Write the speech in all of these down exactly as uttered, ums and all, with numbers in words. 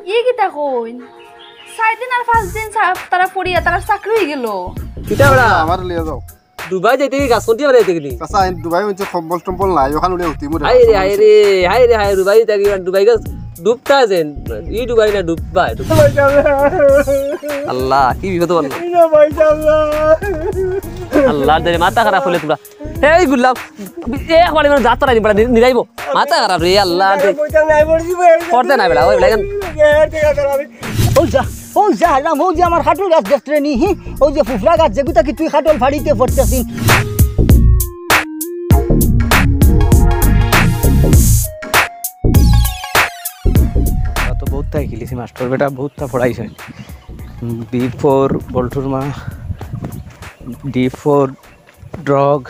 ই কিতা কইন? চাইর দিন আর পাঁচ দিন সা-, তারা পড়িয়া তারার চাকরি অইগেলো। কিতা বেটা? আমার লিয়ে যাও। দুবাই যাইতে কি গাছ কাটিয়া বেড়াইতে গেলি? চাচা, আমি দুবাই মানষে কম্বল টম্বল নাই, ওখান উড়ে উঠি মুড়ে। হায় রে, হায় রে, হায় রে, হায়, দুবাই থাকি, দুবাই গাছ ডুবতা যেন। ই দুবাই না, ডুববা, ডুববা। আল্লাহ, কি বিপদ বল। আল্লাহ, দে মাথা খারাপ অইলে তোমরা। এই গুল্লাম, একবারে মানে দাঁত তারা নিবা, নি-, নিরাইবো। মাথা খারাপ রে, আল্লাহ, দে। পড়তে না বেটা, ওই বেটা, এখান ও যা, ও যা, হারাম, ও যে আমার কাটল গাছ দেখতে নি, হি? ও যে ফুফরা গাছ, যেগুতা কি তুই কাটল ফাড়িতে পড়তেছিস? তো বহুত তাই খেলেছি, মাস্টার বেটা বহুত তা পড়াইছে। বি ফর বল্টুর মা, ডি ফর ডগ।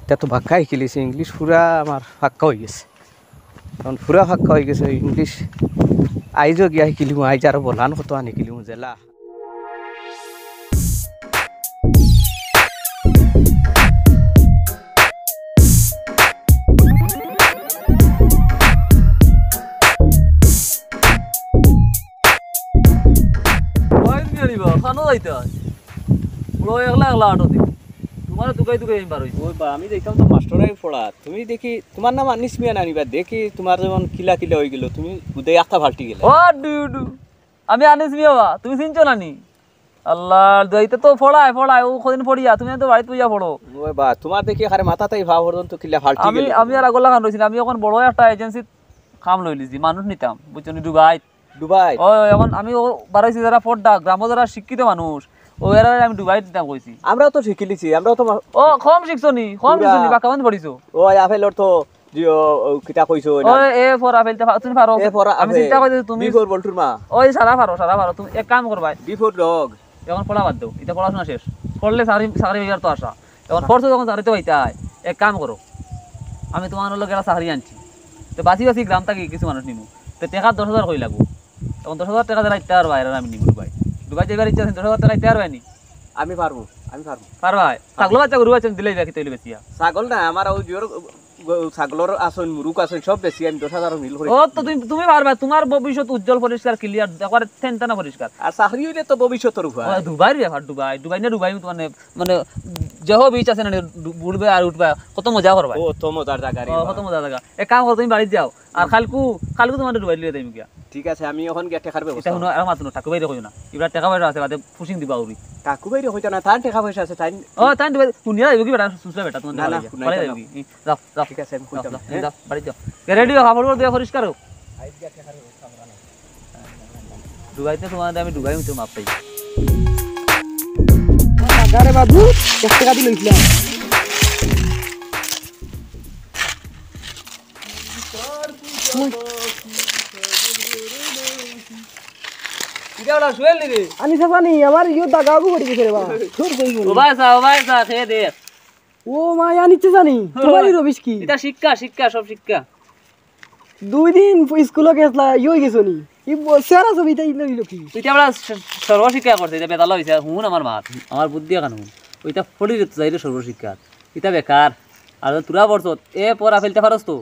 এটা তো বাক্কা হিকিলিছি, ইংলিশ পুরা আমার ফাক্কা অইগেছে। এখন পুরা ফাক্কা অইগেছে ইংলিশ। আইজও গিয়া হিকিলিমু, আইজ আরো বলান কত আনি হিকিলিমু জেলা। ওই নিয়ে নিবা, খানো যাইতে হয়। বড় একলা একলা আটো দিন। তোমার দুগাই দুগাই আমি বার হইছি। ওই বা, আমি দেখতাম তো মাস্টারাই পড়া। তুমি দেখি, তোমার নাম আনিস মিয়া নানি বা, দেখি তোমার যেমন কিলা কিলা হয়ে গেল, তুমি বুঝে একটা ফাল্টি গেলে। ও ডু ডু, আমি আনিস মিয়া বা, তুমি চিনছো না নি? আল্লাহর দোয়াইতে তো পড়ায়, পড়ায়, ও কদিন পড়িয়া, তুমি তো বাড়িতে বইয়া পড়ো। ওই বা, তোমার দেখি আরে মাথা তাই ভাব পর্যন্ত কিলা ফাল্টি আমি, গেলে। আমি আর আগলা খান রইছি না, আমি এখন বড় একটা এজেন্সিত কাম লইলিছি, মানুষ নিতাম, বুঝছো নি, দুবাই। দুবাই? ও, এখন আমি ও বাড়াইছি যারা পড়া, গ্রামো যারা শিক্ষিত মানুষ, ও এরা আমি দুবাই দিতাম কইছি। আমরাও তো শিখিলিছি, আমরাও তো মা- ও, কম শিখছো নি, কম শিখছো নি, পুরা। বাক্কা বন্ধ পড়িছো। ও, আপেল অর্থ, জি, ও, ও, কিতা কইছো ও, এটা? এ ফর আপেল, তা ফা-, তুমি পারো। এ ফর আমি আপেল। চিন্তা করছি তুমি বি ফর বল্টুর মা। ওই সারা পারো, সারা পারো। তুমি এক কাম করবায়। D for dog. এখন পড়া বাদ দাও, এটা পড়াশোনা শেষ। পড়লে চাকরি, চাকরি পাইবার তো আশা। এখন পড়ছো যখন চাকরি তো পাইতায়, এক কাম করো, আমি তোমার লগে একটা চাকরি আনছি। তো বাছি বাছি গ্রাম থাকি কিছু মানুষ নিমু। তো টেকা দশ হাজার কই লাগবো। এখন দশ হাজার টেকা যারা ইতা আর বাইরে আমি নিমু দুবাই। দুবাই যাইবার ইচ্ছা আছে, দশ হাজার টেকা ইতা আর বাইনি। আমি পারমু, আমি পারমু। পারবায়? ছাগল বাচ্চা, গরু বাচ্চা দিলে ইবা কিতা অইলে বেচিয়া। ছাগল না, আমার ওই জোর গ-, ছাগলর আসন, মুরুক আসন, সব বেশি আমি দশ হাজার মিল করে। ও, তো তুমি, তুমি পারবা, তোমার ভবিষ্যৎ উজ্জ্বল, পরিষ্কার, ক্লিয়ার, একবারে টেনটানা পরিষ্কার। আর চাকরি হইলে তো ভবিষ্যতর উপায়। ও, দুবাইর ব্যাপার, দুবাই, দুবাই না, দুবাই তোমার মানে, মানে, যে হো বিচ আছে না, ডু-, উঠবে আর উঠবে, কত মজা করবা। ও, তো মজার জায়গা রে ও, বা। কত মজার জায়গা। এক কাম করো, তুমি বাড়িত যাও, আর কালকু, কালকু তোমার দুবাই লিয়ে যাইমু গিয়া। ঠিক আছে, আমি এখন গিয়া টেকার ব্যবস্থা এটা হুনো, করবো। আর মাতো না, ঠাকু বাইরে কইও না, এবার টেকা পয়সা আছে, বাদে পুশিং দিবা উরি। ঠাকু বাইরে কইতা না, তার টেকা পয়সা আছে, তাই ও, তাই দুবাই, হুনিয়া যাইবো কি বেটা, সুসরা বেটা, তোমার না, না, বাড়ি যাও। হুনাই বাড়ি তো যাও না। কি? যাও, যাও। ঠিক আছে, আমি যাও, কইতাম, যাও, হ্যাঁ? যাও, বাড়ি যাও। রেডি হও, কাপড় উপর দিয়ে পরিষ্কার হোক। ডুবাইতে তোমার আমি ডুবাই মতো মাপ পাই। আরে বাবু, এক টাকা দিয়ে লইছিলাম। কিরে ওরা শুয়েল নি রে? আনি সাফানি, আমার ইউ দাগাগু পড়ি গেছে রে বাবা। তোর কই ও বলি? ভাই সা, ও ভাই সা, খেয়ে দে। ও মা, ইয়া নিচ্ছে জানি। ও তোমারই ভাই। রবিশ কি? এটা শিক্ষা, শিক্ষা, সব শিক্ষা। দুই দিন স্কুলে গেছলা, ইয়ে হয়ে গেছো নি? ই ব-, সেরা ছবি, ইটা ইলো ইলো কি? ইটা আমরা স-, সর্বশিক্ষা করছে, ইটা বেতালা হইছে। হুন আমার মাত, আমার বুদ্ধি এখন হুন। ওইটা ফড়ি রে যাইলে সর্বশিক্ষা। ইটা বেকার। আর তোরা বর্ষত, এ পর আপেলটা ফারস তো?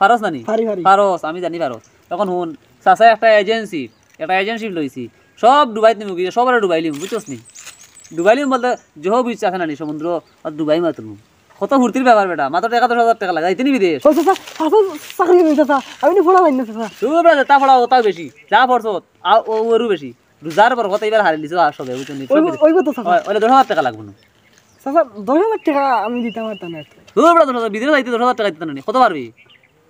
ফারস না নি? ফারি, ফারি। ফারস, আমি জানি ফারস। এখন হুন, চাচা একটা এজেন্সি, একটা এজেন্সি লইছি। সব ডুবাইত নিমু গিয়া, সবরে ডুবাইলিম, বুঝছস নি? ডুবাইলিম বলতে, জহ বিচ আছে না নি সমুদ্র, আর ডুবাই মাত্র। কত ফুর্তির ব্যাপার বেটা, মাত্র টেকা দশ হাজার টেকা লাগে, ইতে নি বিদেশ। ও চাচা, চাচা, চাকরি করি চাচা, আমি নি পড়া পাই না চাচা। তুই বেটা যেটা পড়া ওটাও বেশি, যা পড়ছত, আ, ও, ওরও বেশি। রোজার বরকত এবার হারিলিছো আর সবে, বুঝছো নি? ওই, ওই কত চাচা? ওই, ওইলে দশ হাজার টেকা লাগবো না। চাচা, দশ হাজার টেকা আমি দিতাম পারতাম না। তুই বেটা দশ হাজার, বিদেশ যাইতে দশ হাজার টেকা দিতে না নি, কত পারবি?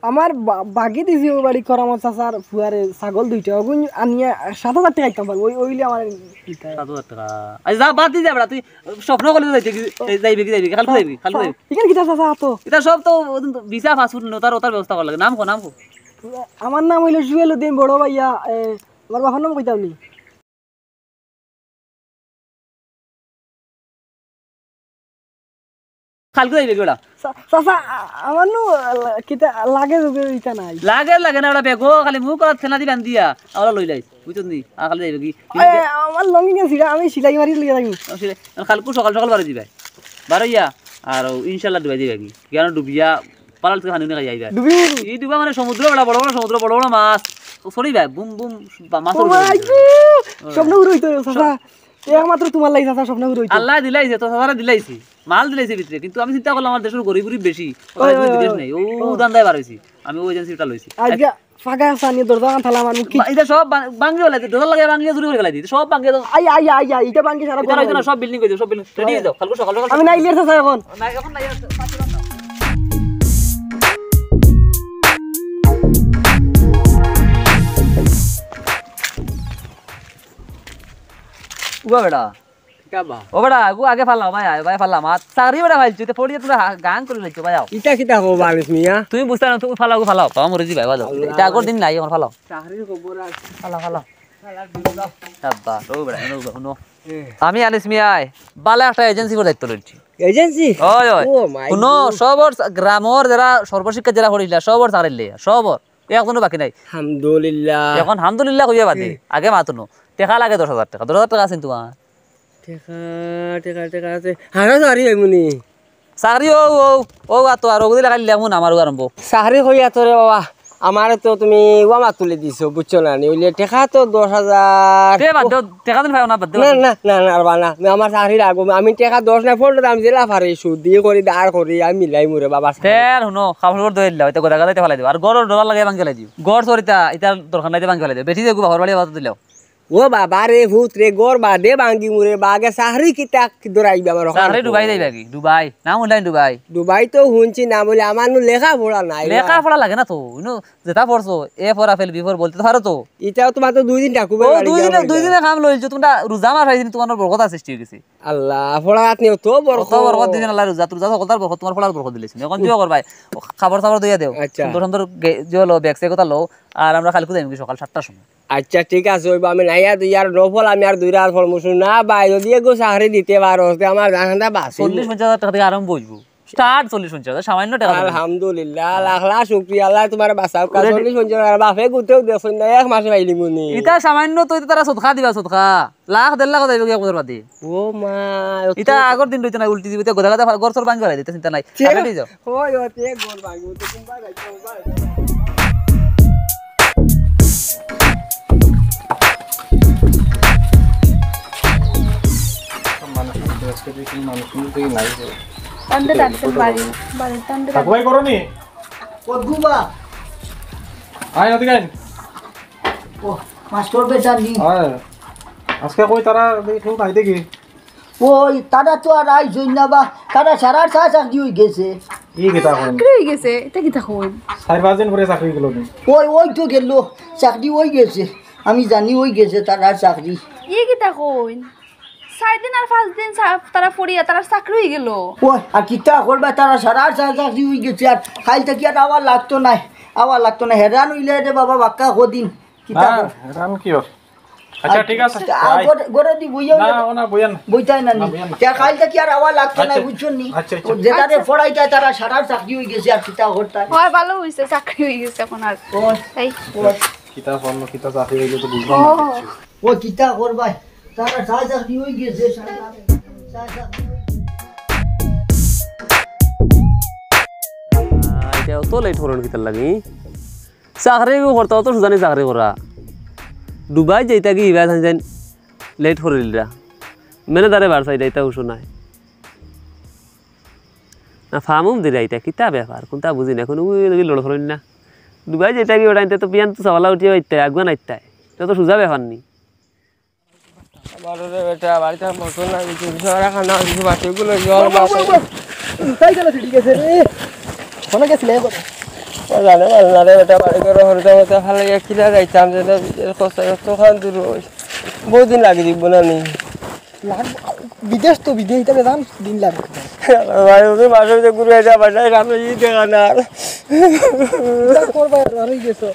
আমার বা-, বাকি দিছি ও বাড়ি করামত চাচার ফুয়ারে ছাগল দুইটা, ওগুন আনিয়া সাত হাজার টেকা দিতাম পারবো, ওই, ওইলে আমার দিতে হয়। সাত হাজার টেকা। আচ্ছা, যা, বাদ দি যা বেটা, তুই স্বপ্ন করলে তো যাইতে কি, এই যাইবে কি, যাইবে কি, কালকে যাইবে কি, কালকে যাইবে কি? এখানে কিতা চাচা আতো? এটা সব তো ওদিন তো ভিসা, পাসপোর্ট, নোতার, ওতার ব্যবস্থা করা লাগে। নাম কো, নাম কো? আমার নাম হইলো জুয়েল উদ্দিন বড় ভাইয়া, এ, আমার বাবার নাম কইতাম নি? কালকে যাইবে কি বেটা? চা-, চাচা, আ-, আমার নু, আ, কিতা লাগে যোগে ইতা নাই। লাগে, লাগে না, ওটা বেগো খালি মুখ আর ফেনা দি বান্ধিয়া, ওরা লই যাইস, বুঝছত নি? আর খালি যাইবে কি? এ, আমার লঙ্গি গেছি গা, আমি সিলাই মারি লইয়া যাইমু। ও, সিলাই, আর কালকে সকাল সকাল বারো দিবে, বারো ইয়া, আর ও ইনশাল্লাহ ডুবাই দিবে কি? কেন ডুবিয়া পালাল তুই হানি খাই আইবা। ডুবিল। এই ডুবা মানে সমুদ্র, বড় বড় সমুদ্র, বড় বড় মাছ। ও, সরি ভাই, বুম বুম বা-, মাছ ও উড়ে ভাই উড়ে। গো, স্বপ্ন উড়ে হইতো, চাচা। একমাত্র তোমার লাগি, চাচা, স্বপ্ন উড়ে হইতো। আল্লাহ দিলাইছে, তো চাচারে দিলাইছি। মাল দিলাইছে ভিতরে, কিন্তু আমি চিন্তা করলাম আমার দেশর গরিব গরিব বেশি। ওই, ওই, বিদেশ ওই, নাই। ও ওই। দান্দায় বার হইছি। আমি ওই এজেন্সিটা লইছি। আজকে ফাঁকা আছে, আনি দরজা খান তালা মারমু কি? বা-, এটা সব ভাং-, ভাঙ্গি ফেলাই দি, দরজা লাগাই ভাঙ্গি চুরি করে ফেলাই দি, সব ভাঙ্গি দাও। আই, আই, আই, আই, এটা ভাঙ্গি সারা এটা হইতো না, সব বিল্ডিং হইতো, সব বিল্ডিং। রেডি হয়ে যাও, কালকে সকাল সকাল। আমি নাই লিয়ার চাচা এখন। না, এখন নাই, আর পাঁচ মিনিট না। উবা বেটা। কিতা বা? ও বেটা, আগু আগে ফালাও ভাই, আয় ভাই ফালাও, মাত চাকরি বেটা ফাইলছো, তে পড়িয়ে তোমরা হা-, গান করে লাইছো ভাই, আও। ইটা কিতা কও বালিশ মিয়া? তুমি বুঝতা না, তুমি ফালাও, আগু ফালাও, বাবা মরে যাইবা, বাবা। চাকরির খবর আছে। ইটা আগর দিন নাই, এখন ফালাও। চাকরির খবর আছে। ফালাও, ফালাও। আব্বা, ও বেটা, হুনো, হুনো। এ। আমি আনিস মিয়ায়, বালা একটা এজেন্সি করে দায়িত্ব লইছি। এজেন্সি? ওই, ওই। ও মাই হুনো, গড। সবর সা-, গ্রামর যারা সর্বশিক্ষা যারা পড়িলা, সবর চাকরি লইয়া, সবর। একজনও বাকি নাই। আলহামদুলিল্লাহ। এখন আলহামদুলিল্লাহ কইয়া বাদে। এ। আগে মাত হুনো। টেকা লাগে দশ হাজার টেকা। দশ হাজার টেকা আছে নি তোমার? টেকা, টেকা, টেকা আছে। হারা চাকরি অইমুনি। চাকরি ও, ও, ও, আতো আর ওগুদি লাগাইলে এমন আমারও আরম্ভ। চাকরি কইয়া তো রে বাবা, আমারে তো তুমি ওয়া মাত তুলি দিছো, বুঝছো না নি? ওইলে টেকা তো দশ হাজার। তে বাদ দেও, টেকা দিন পাও না, বাদ দেও, না, বাদ দেও। না, না, না, বাবা, না। আমার চাকরির আগে আমি টেকা দশ না পনেরো, আমি জেলা ফারি, সুদ দিয়ে করি, দাঁড় করি, আমি মিলাই মুরে বাবা। তেল হুনো, কাপড় চোপড় ধুয়ে দিলাও, এটা গোদা গাদাইতে ফালাই দিও। আর গরুর ডলার লাগিয়ে ভাঙি ফালাই দিও। গর চরিতা, এটার দরকার নাই, এটা ভাঙি ফালাই দিও। বেটি দেখো, বাবার বাড়ি আবার দিলাও। ও বাবা রে, ভূত রে, গর বাদে ভাঙ্গি মুরে বাগে চাকরি কিতা দৌড়াইবে আমার ওখানে? চাকরি ডুবাই যাইবা কি? ডুবাই? নাম উল্টাইন ডুবাই। ডুবাই তো হুনছি না বলে আমার নু লেখা পড়া নাই। লেখা পড়া লাগে না তো। ইনো যেটা পড়ছো, A for apple, B for বলতে তো পারো তো। ইটাও তোমার তো দুই দিন ডাকু ও, দুই দিনে, দুই দিনে কাম লইছো। তোমরা রোজা মাস আইছে, তোমার বরকত সৃষ্টি হয়ে গেছে। আল্লাহ, পড়া আপনি তো বরকত। কত বরকত দিছেন আল্লাহ রোজা, রোজা সকলতার বরকত, তোমার পড়ার বরকত দিলেছেন। এখন কিও করবাই? ও, খাবার সাবার দইয়া দেও। আচ্ছা। সুন্দর সুন্দর গে-, যে হলো ব্যাগ সেগ কথা লও, আর আমরা কালকে যাইমু কি সকাল সাতটার সময়। আচ্ছা, ঠিক আছে, ওই আমি নাইয়া দুই আর নফল, আমি আর দুই রাত পড়মু। শুন না ভাই, যদি এগো চাকরি দিতে পারো, তে আমার জাহানটা বাঁচি। চল্লিশ পঞ্চাশ হাজার টেকা থেকে আরম্ভ হইব। স্টার্ট চল্লিশ পঞ্চাশ হাজার, সামান্য টেকা। আলহামদুলিল্লাহ, লাখ লাখ শুক্রিয়া, আল্লাহ তোমার বাঁচাও। ওরে চল্লিশ পঞ্চাশ হাজার বাপে গুতেও দেখছইন না, এক মাসে পাইলি মুনি। ইটা সামান্য তো, ইটা তারা সদকা দিবা, সদকা। লাখ দেড় লাখ যাইব কি এক বছর বাদে। ও মা, অত ইটা আগর দিন রইতে না, উল্টি দিব, ইটা গোদা গাদা ঘর সর ভাঙি ফালাই দিতে চিন্তা নাই। কে? আগে দিয়ে যাও। ওই, ওই, তে ঘর ভাঙি, ও তো কোন বাড়ি যাইতে হবে, বাড়ি যাইতে হবে। মানুষ কিন্তু আজকে দেখি মানুষ কিন্তু দেখি নাই যে। তান্ডে ডাকছেন বাড়ি, বাড়ির তান্ডে ডাকছেন। ভাই করো নি? ও গুবা। আয়, ওদিকে আয়। ও, মাস্টার বেটা নি? আয়। আজকে কই তারা দেখি কেউ নাই দেখি। ওই, তারা তো আর আইছইন না বা, তারা সারার চা চাকরি হই গেছে। ই কিতা কইন? চাকরি হই গেছে? এটা কিতা কইন? চার পাঁচ দিন পরে চাকরি গেল নি? ওই, ওই তো গেল, চাকরি হই গেছে। আমি জানি হই গেছে তারার চাকরি। ই কিতা কইন? চার দিন আর পাঁচ দিন চা-, তারা পড়িয়া তারার চাকরি হই গেল। ওই, আর কিতা করবা, তারা সারার চা চাকরি হই গেছে, আর কাইল থাকি আর আওয়া লাগতো নায়, আওয়া লাগতো নায়। হেরান হইলে রে বাবা, বাক্কা কদিন। কিতা না, কর? হেরান কি ওর? আচ্ছা, আর ঠিক আছে। আ, আয়। গরে, গরে দি বইয়াও না, না। ও না, বইয়ান না। বইতাই না না, নি। বইয়ান না। তে কাইল থাকি আর আওয়া লাগতো না, আচ্ছা। বুঝছো নি? আচ্ছা, আচ্ছা। যেটারে আচ্ছা। পড়াইতায় তারা সারার চাকরি হই গেছে, আর কিতা করতায়? হয়, ভালো হইছে, চাকরি হই গেছে এখন আর। ও, এই। ও। কিতা করলো, কিতা চাকরি হইলো তো বুঝলাম না ও। কিছু। ও কিতা করবায়? তারা সারার চাকরি হই গেছে, সারার, সারার চাকরি হই গেছে। আহ, এটা অত লেট করেন কিতার লাগি? চাকরি কেউ করতে অত সুজানি চাকরি করা। ডুবাই যাইতা কি ইবা থান যাইন লেট করে দিলা। মেনে দারে বার চাইতা ইতা উসু নাই। না ফামুম দিরা ইতা কিতা ব্যাপার? কোনটা বুঝি না। কোনো উই লড় করেন না। ডুবাই যাইতা কি ওটা আনতে তো পিয়ান তো সওয়ালা উঠিয়া ইতা আগুয়া নাইতা। এটা তো সুজা ব্যাপার নি। আমার রে বেটা, বাড়িতে মোটর নাই, কিছু কিছু আর খানা, কিছু মাটি গুলো জল বাবা, বাবা, বাবা। তাই গেল, ঠিক আছে রে। ফোনে গেছিলে এখন? ও জানে ভালো না রে বেটা, বাড়ি করে হরতে হরতে ভালো ইয়ে কিনা যাইতাম যে না, বিদেশ কষ্ট কষ্ট খান দূর হই। বহুত দিন লাগে দিব না নি। লাগ-, বিদেশ তো বিদেশ, এটা বেদাম দিন লাগে। ভাই, ওদের মাসে যে ঘুরে যা বাজায়, আমরা ই দেখা না আর। যা করবা, আর হয়ে গেছো।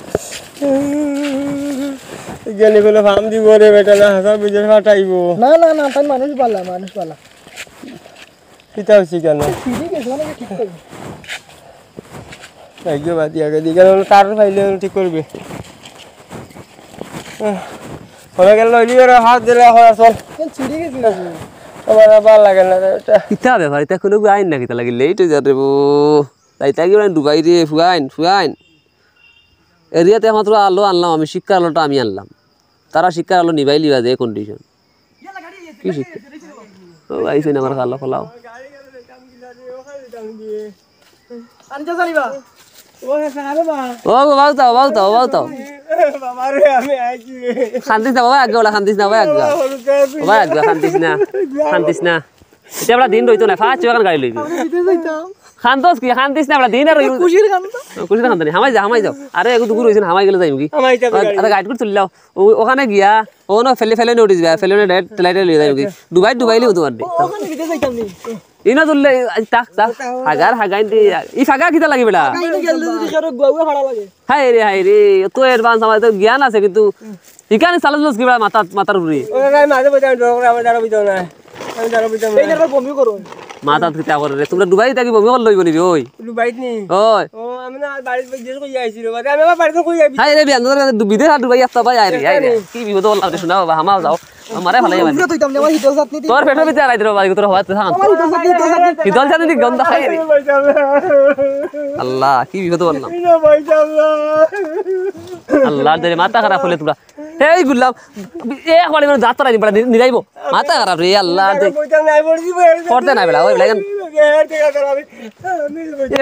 জ্ঞানী বলে ফার্ম দিব রে বেটা, না হাজার বিদেশ ফাটাইবো। না, না, না, তাই মানুষ বালা, মানুষ বালা। কিতা হইছে কেন? ঠিক আছে, মানে ঠিক করবে। এই যে বাদ দিয়া গেলি, কেন তার পাইলে ঠিক করবে। ওরা গেল, ওই দিকে হাত দিলে এখন আর চল। চল, ছিঁড়ে গেছে। আমার আর ভালো লাগে না রে, এটা। কিতা ব্যাপার, এটা কোনো আইন না, কিতা লাগে? লেট হয়ে যাবে রে বউ। তাই তাই কি বলেন, ডুবাই রে, ফুয়াইন, ফুয়াইন। এরিয়াতে একমাত্র আলো আনলাম আমি, শিক্ষার আলোটা আমি আনলাম। তারা শিক্ষার আলো নিবাই লিবা যে কন্ডিশন। কি শিক্ষা? ও, আইসেন আমার খালা, খোলাও। আনতে জানিবা? ও, হ্যাঁ, হ্যাঁ, আরে বা। ও, বাবু তাও, বাবু তাও, বাবু তাও। বাবা রে, আমি আইছি। কান্দিস না বাবা, আগে ওলা কান্দিস না, বাবা, আগে। বাবা, আগে কান্দিস না, কান্দিস না। এটা আমরা দিন রইতো না, ফাঁস চুয়াখান গাড়ি লইবি। আমরা বিদেশ যাইতাম। কান্দস কি, কান্দিস না, আমরা দিন আর রইবো। খুশির কান্দ। খুশির কান্দ নেই, হামাই যা, হামাই যাও। আরে, একটু দূর হইছে না, হামাই গেলে যাইবো কি? হামাই যাবে আরে, গাড়ি। আরে, গাইড করে তুললাও। ও, ওখানে গিয়া, ওখানে ফেলে, ফেলে নিয়ে উঠে যাবে, ফেলে নিয়ে ডাইরেক্ট ঠেলাইতে লিয়ে যাইবো কি? ডুবাই, ডুবাই লিবো তোমার দে। ও, ওখানে বিদেশ যাইতাম নি। ইনা তুললে, আজ তাক, তাক, হাগার, হাগাইন দে। ই ফাগা কিতা লাগে বেটা? কাহিনী গেল যদি কারো গুয়া গুয়া ফাড়া লাগে। হায় রে, হায় রে, অত অ্যাডভান্স আমার তো জ্ঞান আছে, কিন্তু ইখানে চালান চালাস কি বেটা মাথা, মাথার উপরে? ওরা নাই, মাঝে মাঝে আমি ডর করে, আমার দ্বারা বুঝাও না। আমি দ্বারা বুঝাও না। এই জায়গায় বমি করো। মাথা কিতা করে রে, তোমরা ডুবাই থাকি বমি করলে হইব নি রে, ওই? ডুবাইত নি? ওই। ও, আমি না বাড়িত জিজ্ঞেস করি আইছি রে, বাদে আমি আবার বাড়িত কই যাবি? হায় রে, বিয়ান ধরে বিদেশ আর ডুবাই আসতা ভাই, আয় রে, আয় রে। কি বিপদ বললাম রে, শোনা বাবা, হামাও যাও। আমারে ফালাই যাবে। উমরা তো ইতাম না, আমার হিদল চাটনি দি। তোর পেটর ভিতরে আড়াই দিন বাড়ি, তোর হওয়াতে থাক। আমার হিদল চাটনি, হিদল চাটনি। হিদল চাটনি গন্ধ খাই রে। আল্লাহ, কি বিপদ বললাম। আল্লাহ, রে মাথা খারাপ হলে তোমরা। এই গুল্লাম, এক বাড়ি মানে দাঁত তারা নিবা, নি-, নিরাইবো। মাথা খারাপ রে, আল্লাহ, দে। পড়তে নাই বেটা, ওই বেটা, এখান।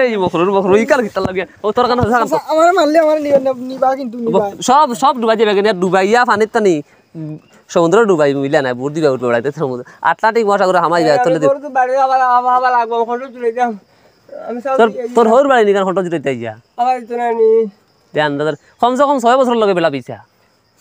এই বখরুর, বখরুর, ই কার কিতা লাগে? ও তোর কানে আছে, আচ্ছা, আমারে মারলে আমারে নিবা, নিবা কিন্তু নিবা। সব, সব ডুবাই যাবে, কিন্তু ডুবাইয়া পানির টানি, উম, সমুদ্র ডুবাই মিলা নাই, বুট দিবা উঠবে বেড়াইতে সমুদ্র। আটলান্টিক মহাসাগরে হামাই যায়, তলে দিব। তোর তো বাড়ি আবার, আবার, আবার লাগবো, ফটো তুলে দিলাম। আমি সব তোর, তোর হৌর বাড়ি নিকান ফটো তুলে দিয়ে যা। আবার তো না নি। দে আন্দাজ, কমসে কম ছয় বছর লগে বেলা পিছা।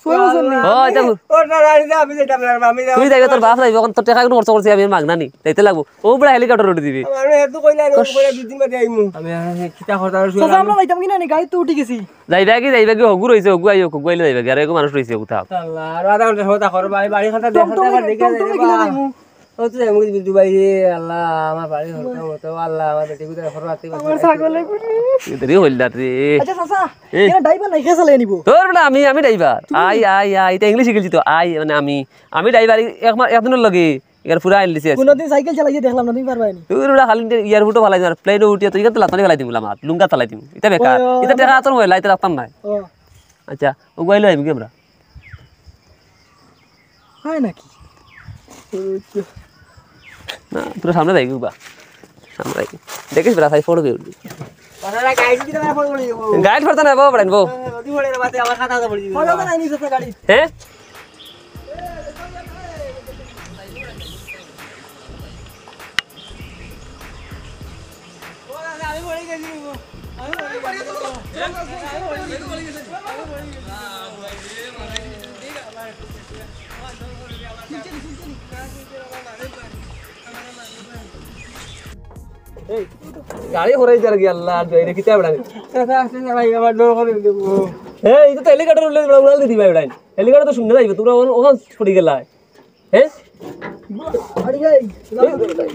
ছয় বছর নি? ও, এটা ও, না, না, না, আমি যাইতাম না, আমি যাইতাম তুই যাইবে, তোর বাপ যাইবে, এখন তোর টাকা কোনো খরচ করছি আমি, মাগনা নি, যাইতে লাগবো। ও বুড়া হেলিকপ্টার উঠে দিবি। আমি এত কইলা, আমি কইলা দুই দিন বাদে আইমু। আমি আর কিতা কথা আর চাচা, আমরা যাইতাম কি না নি? গাড়ি তো উঠি গেছি। যাইবা কি, যাইবা কি? হগু রইছে, হগু আইও, হগু আইলে যাইবা কি? আর এগু মানুষ রইছে, হগু থাক। আল্লাহ, আর আধা ঘন্টা সময় তা করো, ভাই, বাড়ি খাতা টমটম, দেখাতে আবার দেখে টমটমে যাইবা। কিনা যাইমু? ও তো যাইমু কিন্তু দুবাই রে, আল্লাহ, আমার বাড়ি হলতা মতো, আল্লাহ, আমার বেটি কোথায় ফটো রাখতে পারছি আমার না। ছাগলে ঘুরে। এ দেরি হইল না রে। আচ্ছা, চাচা, এ? এখানে ড্রাইভার নাই, কে চালাই নিব? তোর বেটা, আমি, আমি ড্রাইভার। তুমি? আই, আই, আই, এটা ইংলিশ শিখেছি তো। আই, মানে আমি, আমি ড্রাইভার, এক মা-, একদিনের লগে। এর পুরা আইন দিছে আজকে। কোনোদিন সাইকেল চালাইয়া দেখলাম না, তুমি পারবায় নি? তুই ওরা খালি এয়ারপোর্টও ফালাই দিবার, প্লেনও উঠিয়া তুই এখান থেকে লাতানি ফালাই দিমু, লামাত, লুঙ্গা ফালাই দিমু। এটা বেকার। ওই, ওই, এটা ওই। টেকা তোর হয়, লাইতে রাখতাম নাই। ও। আচ্ছা, ও গাইলে আইবি কি আমরা? হয় নাকি? না, তোরা সামনে যাইবি বা। সামনে যাইবি। দেখিস বেটা, সাই ফটো দিয়ে উঠবি। গাইড করতে না, বাবা, পড়েন, বউ। হ্যাঁ? এই, গাড়ি হরাই যার গিয়া, আল্লাহ, আর যাই রে, কিতা বেড়া? চাচা, আস্তে চালাই, আবার ডর করে দেবো। এই, এটা তো হেলিকপ্টার উড়লে বেড়া, উড়াল দিদি ভাই বেড়া। হেলিকপ্টার তো শুনতে যাইবে, তোমরা ওখান, ওখান ছুটি গেলায়। হ্যাঁ? আরে ভাই,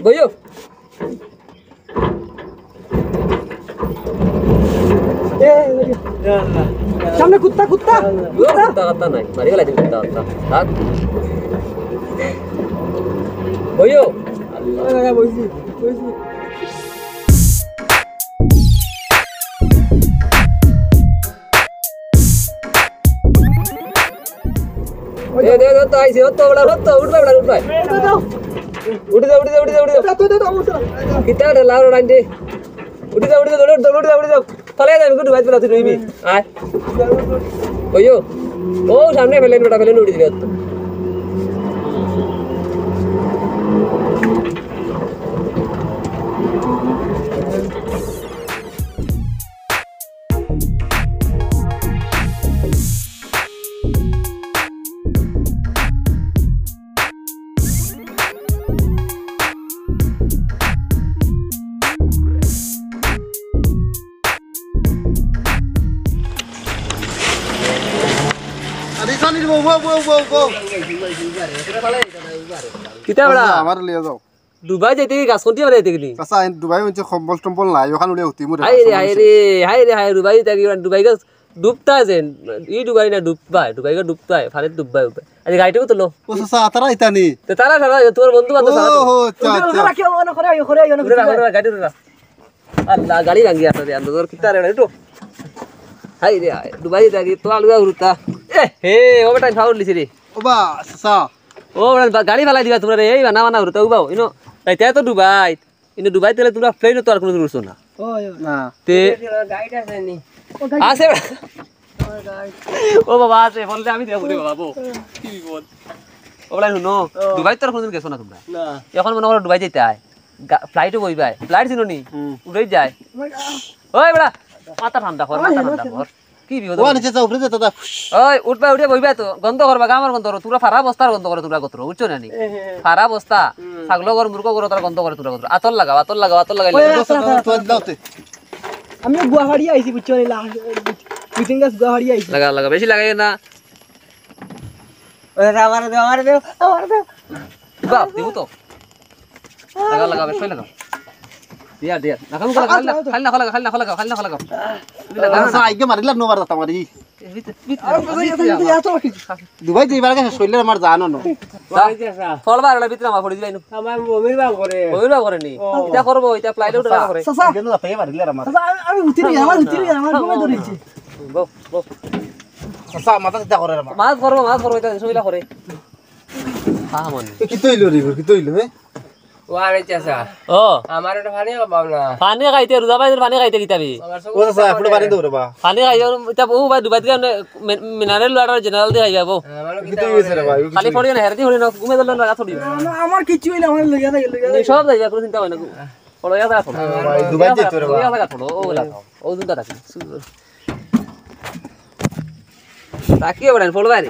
বইও। এ, সামনে কুত্তা, কুত্তা, কুত্তা। কুত্তা, কুত্তা নাই। মারি গেলাই কুত্তা, কুত্তা। থাক। বইও। আরে, আরে, বইছি, বইছি। এ, দে, দে, তো আইছে, ও তো, বেটা, ও তো, উঠবে, বেটা, উঠবে। দাও, দাও। উঠি যা, উঠি যা, উঠি যা, উঠি যা। দাও, দাও, দাও, দাও, দাও। কিতা রে, লাউড় ডান্ডি। উঠি যা, উঠি যা, দৌড়, দৌড়, উঠি যা, উঠি যা। ফালাই যা, আমি গুড ভাই, তুই রইবি। আয়। ওইও। ও, সামনে ফেলেন, বেটা, ফেলেন, উঠি দিবি। আরে, কালি রে, বউ, বউ, বউ, বউ, বউ। কিতা বেটা? আমার লিয়ে যাও। ডুবাই যাইতে কি গাছ খুঁটি বানাইতে গেলি? চাচা, আমি ডুবাই হচ্ছে কম্বল টম্বল নাই, ওখানে উড়ে উঠি, মুড়ে হায় রে, গাছ হায় রে, হায় রে, হায়, ডুবাই যাইতে কি, ডুবাই গাছ ডুবতা যেন, ই ডুবাই না ডুববায়, ডুবাই গাছ ডুবতায়, ফানিত ডুববায় উঠবায়। আরে গাড়িটাও তো লো। ও চাচা, তারা ইতানি? তে তারা, তারা, তোমার বন্ধু বান্ধব ও, তারা তো। ও, আচ্ছা, উঠে, আচ্ছা। উঠে রাখি, ওখানে করে, ওখানে, ওখানে। উঠে রাখো, উঠে রাখো, গাড়ি উঠে রাখো। আল্লাহ, গাড়ি ভাঙ্গি আছে রে, আন্দর কিতা রে, উঠো। হায় রে হায়, ডুবাই যাইতাগি, তো আলগা হুরুতা। এ, হে, ও বেটা, ফাউল দিছে রে। ও বা, চাচা। ও বেটা, বা-, গাড়ি ফালাই দিবা তুমরা রে, এই বানা বানা হুরুতা, উবাও, ইনো, তাই তাই তো ডুবাই। ইনো ডুবাই দিলে তুমরা প্লেনও তো আর কোনোদিন উঠছো না। ওই, ওই। না। তে গাইড আছে নি? ও গাইড। আছে বেটা। ও গাইড। ও বাবা, আছে, বললে আমি দেবো রে বাবা, বউ। কি বিপদ। ও বেটা, হুনো, ও। ডুবাই তো আর কোনোদিন গেছো না তুমরা। না। এখন মনো করো ডুবাই যাইতায়। গা-, ফ্লাইটও বইবায়। ফ্লাইট চিনো নি? হুম। উড়েই যায়। ওই বেটা, মাথা ঠান্ডা কর, মাথা ঠান্ডা কর। কি বিপদ ও হলো? নিচে যাও, উপরে যাও, দাদা। ওই, উঠবা, উঠে বইবা তো। গন্ধ করবা, গামর গন্ধ করো। তুমরা ফারা বস্তার গন্ধ করো, তুমরা গোত্র, বুঝছো না নি? এ, হে, হে। ফারা বস্তা, হুম। ছাগল ঘর, মুরগ ঘর, তারা গন্ধ করে তুমরা গোত্র। আতর লাগাও, আতর লাগাও, আতর লাগাইলে ওই, আতর, আতর, আতর, আতর, আতর, আতর। আমি গুয়াহাটি আইছি, বুঝছো নি? লা-, দুই তিন গাছ গুয়াহাটি আইছি। লাগা, লাগা, বেশি লাগাই না। ওরে, আমারে দেও, আমারে দেও, আমারে দেও। বাহ, দিব তো। লাগা, লাগা, বেশ করে লাগাও। দিয়া, দিয়া। লাগাও, লাগাও, খালি না, খালি না, খালি না, খালি না, খালি না, খালি না। তুমি লাগাও না। আচ্ছা, আইগে মারিলাম, নো মারতাম মারি। এই ভিতরে, ভিতরে, আর কোথায় ভিতরে, গেছে? ভিতরে, ভিতরে। এত কিছু। দুবাই যে এবার গেছে, শরীরে আমার জানো না। ফল বার হলে ভিতরে আমার পড়ে দিলাই নু। আমার বমির ভাব করে। বমির ভাব করে নি? ও। এটা করবো, এটা ফ্লাইটে উঠে না করে। চাচা। এখানে লাফাইয়া মারিলে আমার। চাচা, আমি, আমি উঠি নি, আমার উঠি নি, আমার ঘুমে ধরেছে। বউ, বউ। চাচা, মাথা চিন্তা করে রে মা। মাছ করবো, মাছ করবো, এটা সুবিধা করে। হ্যাঁ, মনে। এ, কি তৈল রে, কি তৈল, এ? ও, আরে চাচা। ও। আমার একটা পানি অভাব না। পানি খাইতে, রোজা পাইতে পানি খাইতে কিতাবি? আমার সব ও চাচা, আপনি পানি দেও রে বা। পানি খাইতে, এটা বউ ভাই ডুবাই দিকে মিনারেল ওয়াটার জেনারেল দিয়ে খাইবা বউ। হ্যাঁ, আমার কি কিতা তৈল হইছে রে ভাই? খালি পড়িও না, হেরদি পড়িও না, ঘুমে ধরলে না, রাত পড়িও। আমার, আমার কিচ্ছু হইলে আমার লইয়া থাকে, লইয়া থাকে। সব যাইবা, কোনো চিন্তা হয় না। পড়ো, ইয়া থাকো। ভাই, ডুবাই দিত রে বা। ইয়া থাকো, ও, ওগুলা থাকো। ও, দুটা থাকো। তাকিয়ে বেড়ান, ফল বাইরে।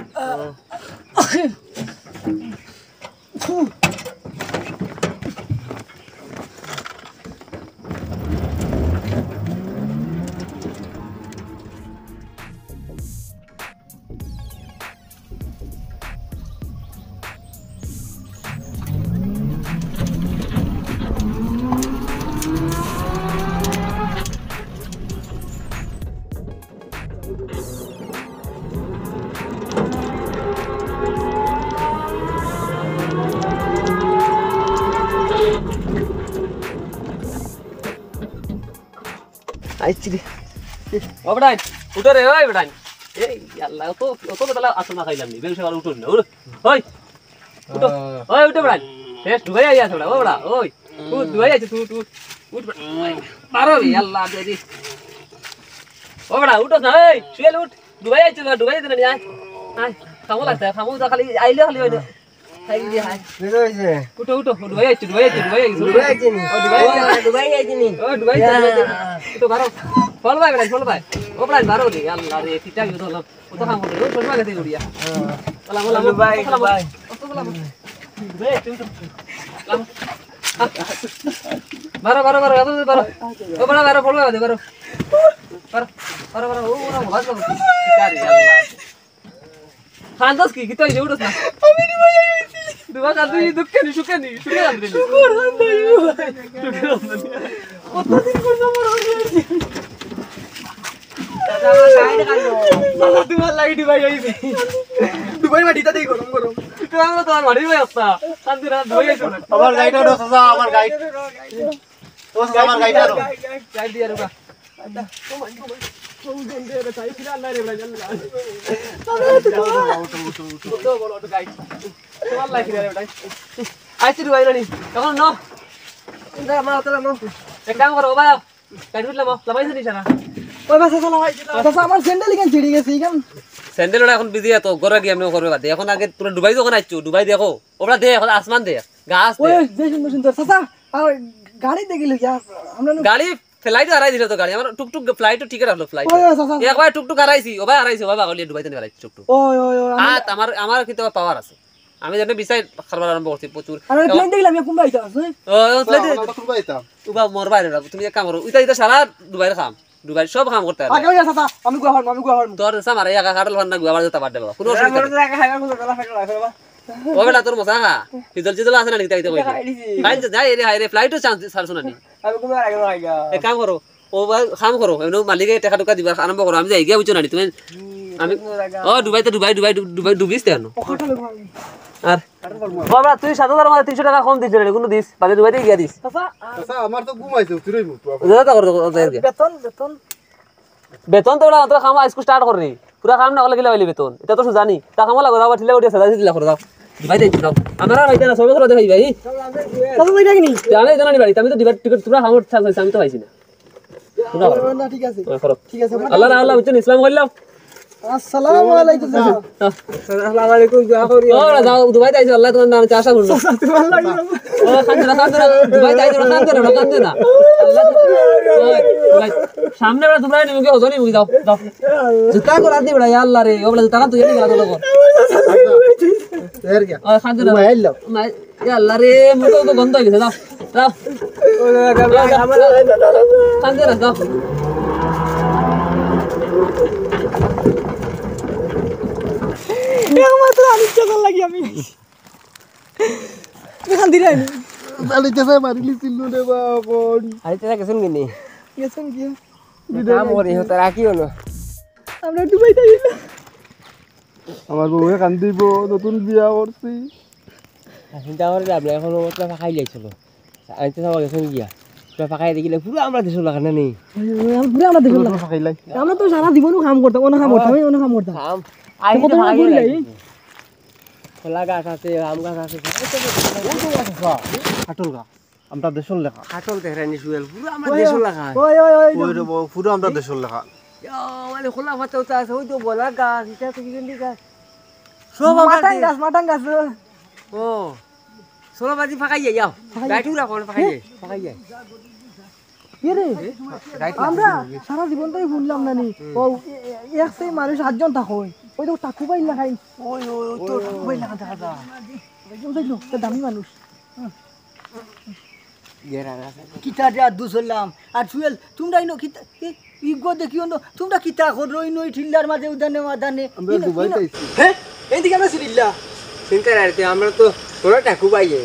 আইছি রে। ও বেটাইন, উঠো রে, ওই বেটাইন। এই আল্লাহ, অত, অত বেতালা আসল না খাইলাম নি, বেশ আর উঠুন না, উঠো। ওই, উঠো। ওই, উঠো বেটাইন। শেষ ডুবাই আইয়া আছে বেটা, ও বেটা, ওই। উঠ, ডুবাই আইছে, উঠ, উঠ, উঠ। উঠ বেটা, ওই, বারো রে, আল্লাহ, দে দি। ও বেটা, উঠো না, এই, শুয়ে উঠ। ডুবাই আইছে না, ডুবাই আইছে না, আয়। আয়, খামো লাগছে, খামো যা খালি, আইলে খালি ওই দে। খাই দে, আয়। বুঝতে পারছি। উঠো, উঠো, ডুবাই আইছে, ডুবাই আইছে, ডুবাই আইছে। ডুবাই আইছে নি? ও, ডুবাই আইছে। ও, ডুবাই আইছে নি? ও, ডুবাই আইছে, ইয়া। ডুবাই আইছে। উঠো, বারো। ফল ভাই, বেটা, ফল ভাই। ও, বেটা, বারো রে, আল্লাহ রে, কিতা বিয়ে হলো। ও তো খামো রে, ও, চশমা গেছে উড়িয়া। হ্যাঁ। ওলা, ওলা, ডুবাই, ওলা, ডুবাই। ওলা, ওলা। ডুবাই আইছে, উঠো। বারো, বারো, বারো, বারো, বারো। ও, বারো, বারো, ফল ভাই, বারো। বারো, বারো, বারো, ও, ওরা ভালো। কিতা রে, আল্লাহ। কান্দস কি? কিতা অইছে? উঠোস না। আমি ডুবাই আইছি। ডুবা কান্দে নি, দুঃখে নি, সুখে নি, সুখে কান্দে নি। সুখর কান্দাই ভাই। সুখে কান্দে নি। কতদিন পর আমার হয়ে গেছে। দাদা, আমার গাইড কান্দো। দাদা, তোমার লাগি ডুবাই আইছি। ডুবাই মাটিটা দেই গরম গরম। ইতো আমরা তোমার বাড়ির ভাই আস্তা। কান্দি না, ডুবাই আইছি। আমার গাইড আনো, চাচা, আমার গাইড। ও, চাচা, আমার গাইড আনো। গাইড, গাইড, গাইড দিয়া রুকা। আইছি রে ভাই, রানি। এখন ন। এক কাম করো, ও ভাই, কাটি উঠলাম, লামাইছে নি সারা? ওই ভাই, চাচা, লামাইছে, লামাইছে। চাচা, আমার স্যান্ডেল এখানে ছিঁড়ে গেছে, এখানে। স্যান্ডেল ওটা এখন ভিজে, তো ঘরে গিয়া এমনে করবে বাদে। এখন আগে তোমরা ডুবাই যখন আইছো, ডুবাই দেখো। ওটা দে, এখন আসমান দে, গাছ দে। ওই, যে সুন্দর সুন্দর। চাচা, আর গাড়ি দেখিল, ইয়া, আমরা লো- গাড়ি ফ্লাইটও হারাই দিল তো গাড়ি। আমার টুকটুক ফ্লাইটও টিকিট আসলো ফ্লাইট। ওই, ওই, চাচা। একবার টুকটুক হারাইছি, ওবা হারাইছি, ওবা পাগল, ডুবাইতে নিয়ে হারাইছি টুকটুক। ওই, ওই, ওই, আমি আত, আমার, আমার কিন্তু পাওয়ার আছে। আমি জানি বিসাই খারবার আরম্ভ করছি প্রচুর। আরে, এখন প্লেন দেখলাম, ইয়া, কোনবা আইতা আছে? ও, ও, প্লেন না, দে-, আমরা কোনবা আইতাম? ওবা মরবা রে, তুমি এক কাম করো, ইতা, ইতা সারা ডুবাইর কাম, ডুবাইর সব কাম করতে পারবে। আগে ওই চাচা, আমি গুয়া ফার্ম, আমি গুয়া ফার্ম। তোর দেশা মারে, একা কাটল ফান্না গুয়া মারতে পারবে, কোনো অসুবিধা নেই। ও বেটা, তোর মশা খা, ফিজল চিজল আছে না, নিতে আইতে কইছে। খাই দিছি। খাই দিছে, যাই রে, হায় রে, ফ্লাইটও চান্স ছাড়ছো না নি। আমি ঘুমার আগে ভাগা। এক কাম করো, ও বা-, কাম করো, এমনি মালিকে টাকা টুকা দিবা আরম্ভ করো, আমি যাই গিয়া, বুঝছো না নি, তুমি আমি, ও, দুবাইতে, দুবাই, দুবাই, ডু-, ডুবাই, ডুবিস কেন? আর, বাবা, তুই সাত হাজার মানে তিনশো টেকা কম দিস না, কোনো দিস, বাদে দুবাইতে গিয়া দিস। চাচা, আমার তো ঘুম আইছে, উঠিরই মুখ। বেতন, বেতন। বেতন তো ওরা, তোরা কাম আইজকু start কর রে। পুরা কাম না করলে কিলা পাইলে বেতন? ইটা তো সুজা নি। তা কামো লাগো, যাও, ঠিলা উঠিয়া সাদা ঠিলা করো, যাও। দুবাই যাইছি, যাও। আমার আর হইতে না, ছয় বছর হতে হইবে, এই। চাচা, যাই নাকি নি? তে আমি তো জানি বাড়ি, আমি তো দুবার টিকিট, তোরা আমার চান্স হইছে, আমি তো পাইছি না। তোরা না, ঠিক আছে। হ্যাঁ, করো। ঠিক আছে, আল্লাহ, আল্লাহ, বুঝছেন, ইসলাম করলাম। আসসালামু আলাইকুম, চাচা। হ্যাঁ। আসসালামু আলাইকুম, দোয়া করি। ও, যাও, দুবাই যাইছো, আল্লাহ তোমার নামে চাষা করলো। চাচা, তোমার লাগে না। ও, কান্দে না, কান্দে না, দুবাই যাইছো, কান্দে না, কান্দে না। আল্লাহ, ওই, ভাই, সামনে বেটা তোমরা নিমুখে হজনি মুখে যাও, যাও। জুতা কো রাত দি বেটা, ইয়া আল্লাহ রে, ও বেটা জুতা কান তুই এনে গেলা তোর লোক। এর কি? ও, কান্দে না। ঘুমাই আইলাম। না, ইয়া আল্লাহ রে, মুখে তো গন্ধ হয়ে গেছে, যাও, যাও। কান্দে না, যাও। একমাত্র আনিস চাচার লাগি আমি। তুমি কান্দি নাই নি? আনিস চাচা মারিলি চিল্লু রে বাবা। আনিস চাচা গেছেন কিনি? গেছেন কি? কাম করি হতো, রাখিও না। আমরা দুবাই থাকি না। আমার বউয়ে কান্দিব, নতুন বিয়া করছি। চিন্তা করে লাভ নাই, এখন ও তো ফাঁকাই যাইছিল। আনিস চাচা গেছেন গিয়া। পুরা ফাঁকাই দেখিলে পুরা আমরা দেশর লাগা না নি? পুরা আমরা দেশর লাগা। ফাঁকাই লাই। আমরা তো সারা জীবনও কাম করতাম, অন্য কাম করতাম, আমি অন্য কাম করতাম। কাম। তো আইলে কত ফাঁকাই ঘুরি লাই। যাই। কলা গাছ আছে, আম গাছ আছে। ওই তো গাছ আছে, কাঠল গাছ। আমরা দেশর লেখা। কাঠল দেখরানি সুয়েল, পুরা আমরা ওই, দেশর লেখা। ওই, ওই, ওই, ওই রে বাবা, পুরা আমরা দেশর লেখা। ইয়া, মানে খোলা পাতা উতা আছে, ওই তো বলা গাছ, ইটা তো কি গাছ? সব আমার মাটাং গাছ, মাটাং গাছ। ও, চলো বাজি ফাঁকাই যাই, যাও। ফাঁকাই যাই। গাড়ি উড়া করে ফাঁকাই যাই, ফাঁকাই যাই। কি রে? আমরা সারা জীবন তো শুনলাম না নি। হুম। ও, এ-, এ-, এক সেই মানুষ আটজন তা হয়। ওই তো টাকু ভাই লাগাই। ওই, ওই, ওই তো টাকু ভাই লাগা দেখা যায়। ওই দেখলো, তো দামি মানুষ। কিতা দে আর দুসলাম। আর সুয়েল, তোমরা ইনো কিতা, এ, ইগো দেখিও না, তোমরা কিতা করো, ইনো ই ঠিল্লার মাঝে উদানে মাদানে। আমরা ইনো, দুবাই ইনো। পাইছি। হ্যাঁ? এইদিকে আমরা সিরিল্লা। চিন্তা রাখতে, আমরা তো ওরা টাকু পাইয়ে।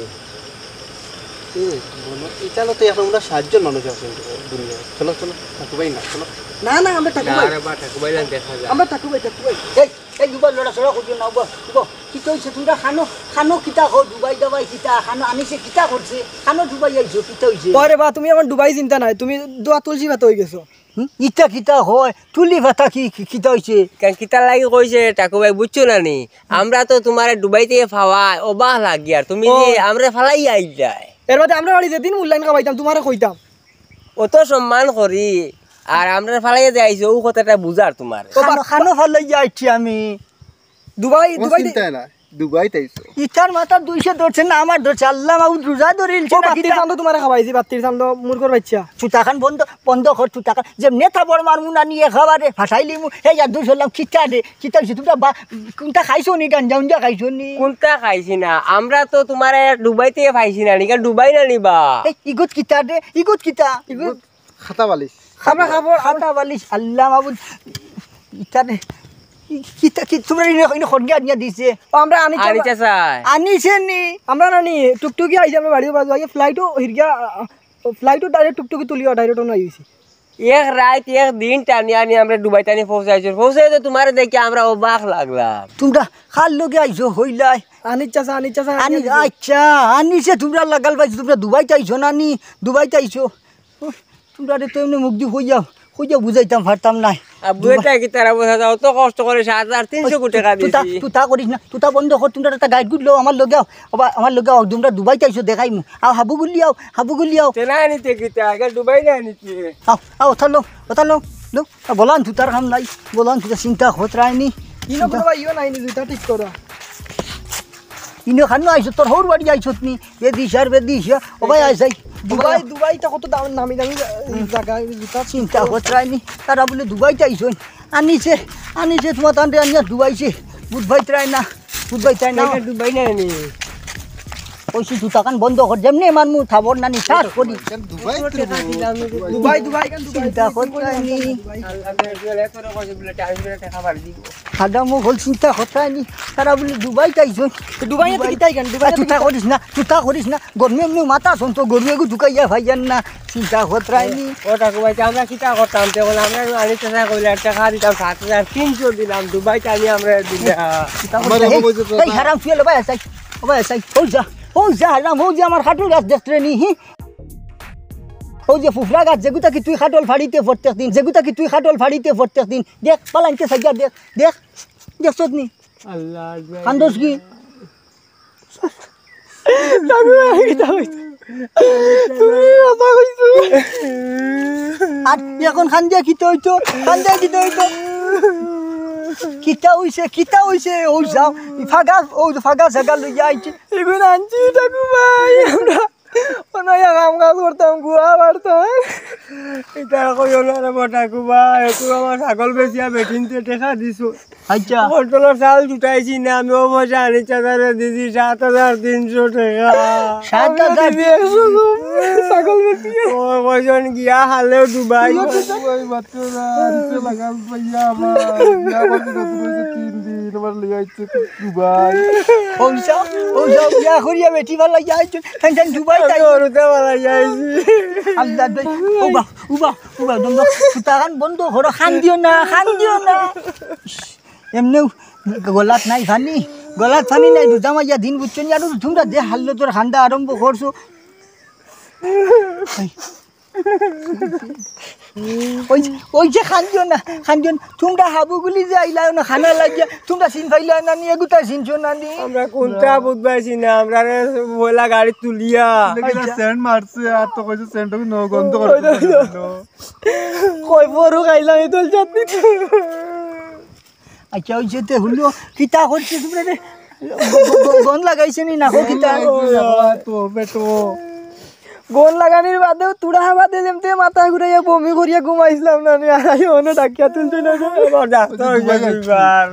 এ, বলো, ইতালো তো এখন আমরা সাতজন মানুষ আছি দুনিয়ায়। চলো, চলো, টাকু ভাই না, চলো। না, না, আমরা টাকু না ভাই। রে বা, টাকু ভাই না দেখা যায়। আমরা টাকু ভাই, টাকু ভাই। এই, এই, উবা, লড়াচড়া করিও না, উবা, উবা। কিতা হইছে? তোমরা খানো, খানো কিতা কও? ডুবাই দাবাই কিতা? খানো আনিছে কিতা করছে? খানো ডুবাই আইছো, কিতা হইছে? ওরে বা, তুমি এখন ডুবাই চিন্তা নাই, তুমি দোয়া তুলসী পাতা হয়ে গেছো। হুম? ইতা কিতা হয়? তুলি পাতা কি, কি, কিতা হইছে? কেন কিতা লাগি কইছে টাকু ভাই, বুঝছো না নি? আমরা তো তোমারে ডুবাইতে পাওয়া অবাক লাগি আর তুমি যে ও। আমরারে ফালাই আইলায়। এর বাদে আমরা বাড়ি যেদিন মূল্যায়ন খাবাইতাম, তোমারে কইতাম। অত সম্মান করি, আর আমরারে ফালাইয়া যে আইছো, ও কথাটা বুঝার তোমার। ও বা-, খানো, খানো ফালাইয়া আইছি আমি। দুবাই, ও দুবাই চিন্তা না, দুবাই তাইছো। ইতার মাথা দুইশো ধরছে না, আমার ধরছে। আল্লাহ মাবুদ রোজা ধরিলছে ও না বাত্তির কিতা? চান্দো তোমারে খাবাইছি, বাত্তির চান্দো মুরগর বাচ্চা। চুতাখান বন্ধ, বন্ধ কর চুতাখান। যেমনে থাবড় মারমু না নি একেবারে ফাটাইলিমু। হে ইয়ার দুই সালাম কিতা রে? কিতা হইছে? তোমরা বা-, কোনটা খাইছো নি? গাঞ্জা উঞ্জা খাইছো নি? কোনটা খাইছি না? আমরা তো তোমারে ডুবাইতে পাইছি না নি, কারণ ডুবাই না নিবা। এই ইগুত কিতা রে? ইগুত কিতা? ইগুত খাতা বালিশ। খাবরা খাবর, খাতা বালিশ, আল্লাহ মাবুদ। ইতারে, কি-, কিতা, কি, তোমরা ইনো, ইনো খড়গি আনিয়া দিছে? ও, আমরা আনি আনিতে চাই। আনিছে নি? আমরা না নি, টুকটুকি আইছে আমরা বাড়ির বাজু, আগে flight-ও হিরগিয়া, আ, আ, flight-ও direct টুকটুকি তুলিয়া direct অনো আইছি। এক রাইত, এক দিন টানি আনি আমরা ডুবাই টানি পৌঁছাইছি। পৌঁছাই তো তোমারে দেখি আমরা অবাক লাগলাম। তোমরা কার লগে আইছো হইলাই? আনিস চাচা, আনিস চাচা, আনি, আনিস। আচ্ছা, আনিছে তোমরা লাগাল পাইছো, তোমরা দুবাইত আইছো না নি? দুবাইত আইছো। উফ, তোমরারে তো এমনে মুখ দি কইয়া, কইয়া বুঝাইতাম পারতাম নায়। আব্বু, দুবাই- এটা কিতারে বুঝা যায়? অত কষ্ট করি সাত হাজার তিনশো কোটি টাকা তুতা, দিছি। তুতা করিস না, তুতা বন্ধ কর, তোমরা একটা গাইড গুড লও, আমার লগে আও, আবার আমার লগে আও, তোমরা দুবাইত আইছো দেখাইমু। আও হাবু গুলি আও, হাবু গুলি আও। তে না আনিতে কিতা, আগে দুবাই না আনিতে। আও, আও, ওটা লও, ওটা লও, লও। আ, বলান তুতার কাম নাই, বলান তুতা চিন্তা খতরায়নি। ইনো কোনো ভাই ইও নাই নি, জুতা ঠিক করা। ইনো খানো আইছো, তোর হৌর বাড়ি আইছত নি? বেদিশার বেদিশা। ও ভাই, আইস, আই। দুবাই, দুবাই তো কত দাম, নামি দামি জা-, জাগা, জুতা চিন্তা খতরায়নি। তারা বলে দুবাইত আইছো। আনিছে, আনিছে তোমার তান্ডে আনিয়া দুবাইছে। বুধবাই ত্রায় না, বুধবাই ত্রায় না। এটা দুবাই না নি। ওই সে জুতা কান বন্ধ কর, যেমনে মারমু থাবর না নি, শ্বাস করি। কেন দুবাই তো? দুবাই, দুবাই, কেন দুবাই? চিন্তা খতরায়নি। আর আমি এত করে কইছি বলে, আমি বলে টাকা বাড়ি দিব। হাদাম অকল চিন্তা করতায় নি, তারা বুলে দুবাইত আইছইন। তো দুবাই তো দুবাই। কিতা ইখান? দুবাই আ, তো তুই তা কিতা? করিস না, তুই তা করিস না। গরমে এমনে মাথা সন্ত গরু এগু ঢুকাইয়া পাইয়ার না। চিন্তা করতায় নি। ও ঠাকুর ভাই, আমরা কিতা করতাম? তখন আমরা আনি চেষ্টা করলে একটা খা দিতাম, সাত হাজার তিনশো দিলাম, দুবাইত আনি আমরা দিলাম। চিন্তা আমার করতায়। বাবা এই, বলছে তো এই না। হারাম ফুয়েল, ওবায় আছাই, ওবায় আছাই। অউ যা, অউ যা হারাম, অউ যে আমার কাটল গাছ দেখরে নি, হি? অউ যে ফুফরা গাছ, যেগুতা কি তুই কাটল ফাড়িতে প্রত্যেক দিন, যেগুতা কি তুই কাটল ফাড়িতে প্রত্যেক দিন। দেখ, পালাইনতে সাইজা দেখ, দেখ, দেখছত নি? আল্লাহ আকবার। কান্দস কি? তুমি কথা কইছো। আর এখন কান্দিয়া কিতা অইতো? কান্দিয়া কিতা অইতো? কিতা অইছে? কিতা অইছে? অউ যাও, ফাগা, অউ ফাগা জাগা লইয়া আইছে। এগুন আনছি ঠাকুর ভাই, আমরা অনো এক কাম কাজ করতাম, গুয়া পারতাম। ইতা কইও না রে বা ঠাকুর ভাই, তুমি আমার ছাগল বেচিয়া বেটিনতে টেকা দিছো। আচ্ছা। পটলর চাউল জুটাইছি না, আমি অউ পয়সা আনি চাচারে দিছি সাত হাজার তিনশো টেকা। সাত হাজার? আমি দিছি একশো কম, ছাগল বেচিয়া। ও কয়জন গিয়া হালেও দুবাই। ওই মাত্র না, আনতে লাগাল পাইয়া আমার। বিয়া করতে নতুন হইছে তিন দিন, আমার লইয়া আইছে দুবাই। অউ যাও, অউ যাও, বিয়া করিয়া বেটি ভালা যাইছো। খান খান দুবাই আমি তাই। ওর উঠে মারা যাইছি। আল্লাহ দে, উবা, উবা, উবা, দম দম। ফুটাগান বন্ধ করো, কান্দিও না, কান্দিও না। ইস, এমনেও গলাত নাই পানি, গলাত পানি নাই, রোজা মাইয়া দিন বুঝছো নি, আর তুমরা যে হাল্লতর কান্দা আরম্ভ করছো। এই, ওই, ওই যে কান্দিও না, কান্দিও না। তুমরা হাবুগুলি যে আইলা না খানা লাগিয়া, তুমরা চিন পাইলা না নি, এগুতা চিনছো না নি? আমরা কুনটা বুঝবাইছি না, আমরারে পয়লা গাড়ি তুলিয়া। লেকিন আচ্ছা। সেন্ট মারছে, আর তো কইছে সেন্ট কি ন গন্ধ ওই করছে। তো, ওই তো। কই বড় খাইলাম এই দল চাটনি। আচ্ছা, ওই যে তে হুনো, কিতা করছে তুমরা রে? গ-, গ-, গ-, গন লাগাইছে নি না, কো কিতা? তো বেটো। গন লাগানির বাদেও তুড়া বাদে যেমতে মাথা ঘুরাইয়া বমি করিয়া ঘুমাইছিলাম না নি, আর আইও অনো ডাকিয়া তুলতে না রে। আবার ডাক্তার হইছে দুইবার।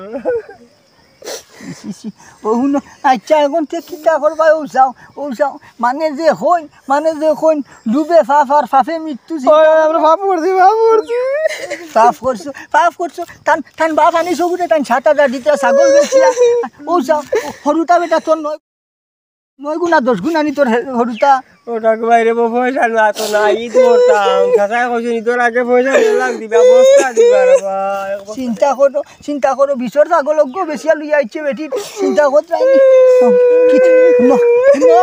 ইস, ইস, ইস। ও হুনো, আচ্ছা, এখন তে কিতা করবা? ও যাও, ও যাও। মানে যে কইন, মানে যে কইন, ডুবে পাপ আর পাপে মৃত্যু। ওই, ওই, আমরা পাপ করছি, পাপ করছি। পাপ করছো, পাপ করছো। তান, তান বাপ আনি সগুরে, তান সাত হাজার দিতে ছাগল বেচিয়া। ও যাও, হরুতা বেটা তোর নয়, নয় গুণা দশ গুণ আনি তোর হে-, হরুতা। ও ঠাকুর ভাই রে, বউ পয়সা না তো না, ঈদ করতাম। চাচায় কইছে, "ঈদর আগে পয়সা দিলাম, দিবা, বস্তা দিবা রে ভাই।" চিন্তা করো, চিন্তা করো, বিশর ছাগল অগ্গ বেচিয়া লইয়া আইছে বেটি। চিন্তা করতে আইনি। কিতা, হুনো, হুনো।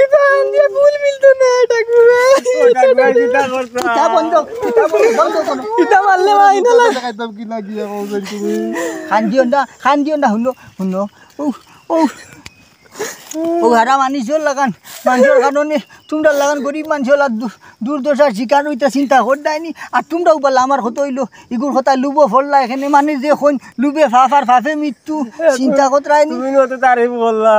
ইতা আন দিয়া ভুল মিলতো না, ঠাকুর ভাই। ও ঠাকুর ভাই, কিতা করতা? ইতা বন্ধ, ইতা বন্ধ, বন্ধ করো। ইতা মারলে ভাই না লাগে। একদম কি লাগিয়া বলছেন তুমি? কান্দিও না, কান্দিও না, হুনো, হুনো। ও, ও। ও হারা মানুষর লাখান, মানুষর কারণে তুমরার লাখান গরিব মানুষর লাগ দু-, দুর্দশার শিকার অইতা চিন্তা করতায় নি। আর তুমরাও বলা আমার কথা অইলো, ইগুর কথা লুবো ফললা এখানে মানে যে কইন লুবে পাপ আর পাপে মৃত্যু, চিন্তা করতায় নি। তুমি অত তারিফ করলা।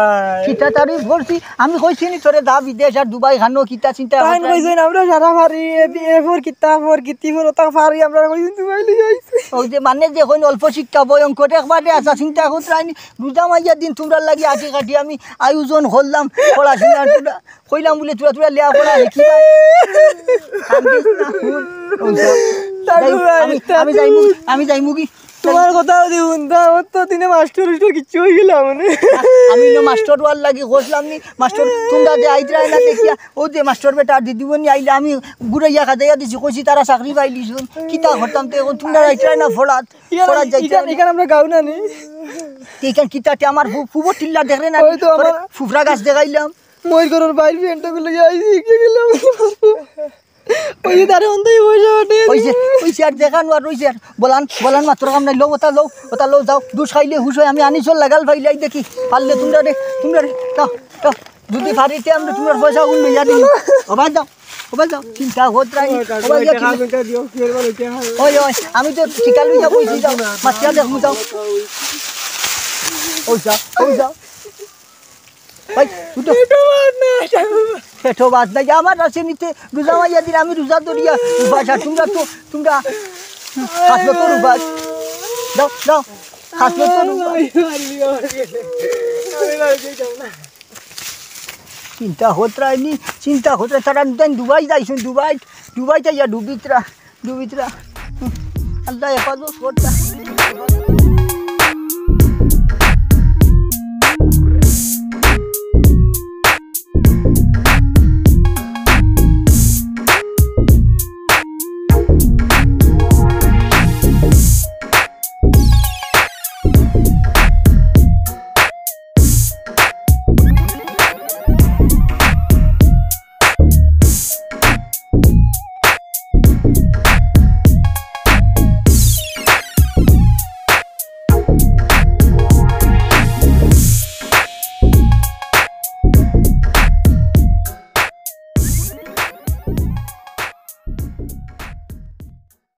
কিতা তারিফ করছি? আমি কইছি নি তোরে যা বিদেশ আর দুবাই খানো কিতা চিন্তা তাইন করতায় নি। কইছেন আমরা সারা পারি, এ বি-, এ ফোর কিতা ফোর, কিতি ফোর, ওটা পারি আমরা কইছেন দুবাই লই আইছি। ওই যে মানে যে কইন অল্প শিক্ষা ভয়ঙ্কর, একবারে আসা চিন্তা করতায় নি। রোজা মাইয়া দিন তুমরার লাগি আটি কাটি আমি আয়োজন করলাম, পড়াশোনা তুলা, কইলাম বুলে তুরা তুরা লেয়া পড়া শিখিবা। কান্দিস না, হুন। ওই যা। যাই, আমি, আমি যাইমু, আমি যাইমু কি? তোমার কথা যদি হুনতাম, আমার তো দিনে মাস্টার উস্টার কিচ্ছু অই গেলাম মানে। আমি ইনো মাস্টার অওয়ার লাগি কইছিলাম নি, মাস্টার তুমরা যে আইতরায় না দেখিয়া, ও যে মাস্টার বেটা আর দিদিমণি আইলে আমি ঘুরাইয়া খাদাইয়া দিছি, কইছি তারা চাকরি পাইলিছইন। কিতা করতাম তে এখন তুমরা আইতরায় না ফড়াত, ইখান, ফড়াত যাইতে ইখান, ইখান আমরা গাউ না নি। ইখান কিতা তে আমার ফু-, ফুবো টিল্লা দেখরে না, ওই তো তোরে আমার ফুফরা গাছ দেখাইলাম। ময়ূর ঘরর বাইর ফ্যানটা গুলো আইছি, কি গেলাম। ওই যে তারে অন্ধই বসে ওঠে। ওই যে, ওই যে আর দেখানো আর ওই যে আর বলান, বলান মাত্র কাম নাই। লও, ওটা লও, ওটা লও, যাও। দুষ খাইলে হুশ হয়, আমি আনিসর লাগাল পাইলাই দেখি। পারলে তুমরা রে, তুমরা রে, যাও, যাও। যদি পারিতে আমরা তুমরার পয়সা গুণ লইয়া দিই। ওবা যাও, ওবা যাও। চিন্তা করতায় নি। ওবা ইয়া কি? ওই, ওই, আমি তো টিকা লইয়া বইছি, যাও। মাতিয়া দেখমু, যাও। ওই যাও, ওই যাও। ভাই, উঠো। পেটো ভাত নাই, ঠাকুর। পেটো ভাত নাই। আমার আছে নিতে রোজা মাইয়া দিন, আমি রোজা ধরিয়া উপাস। আর তুমরা তো, তুমরা খাসলতর উপাস। যাও, যাও। খাসলতর উপাস। আমি বাড়ি যাই, যাও না। চিন্তা করতায় নি, চিন্তা করতায়। তারা দুবাই যাইছইন, দুবাই, দুবাই যাইয়া ডুবিতরা, ডুবিতরা। আল্লাহ হেফাজত করতা।